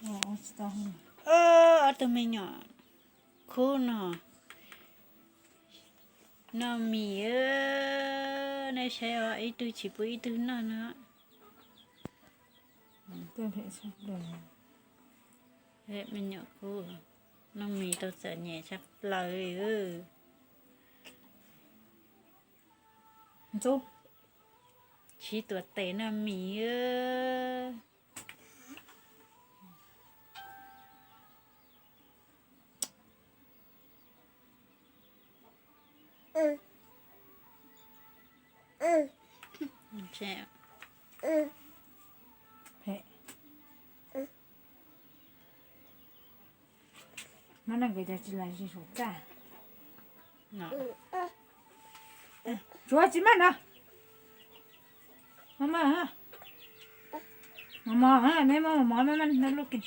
Ob tug me nyuam khub no noj mis, nej saib os, ib tug tsis pub ib tug noj no. Me nyuam khub noj mis tau txom nyem tshaj plaws li. Sib tuav tes noj mis. Muab no nkawd cov tsis lam zis saum kaj. Tsuav tsis maj no. Maj maj, mos mos, me maj mos, maj maj no lub kis.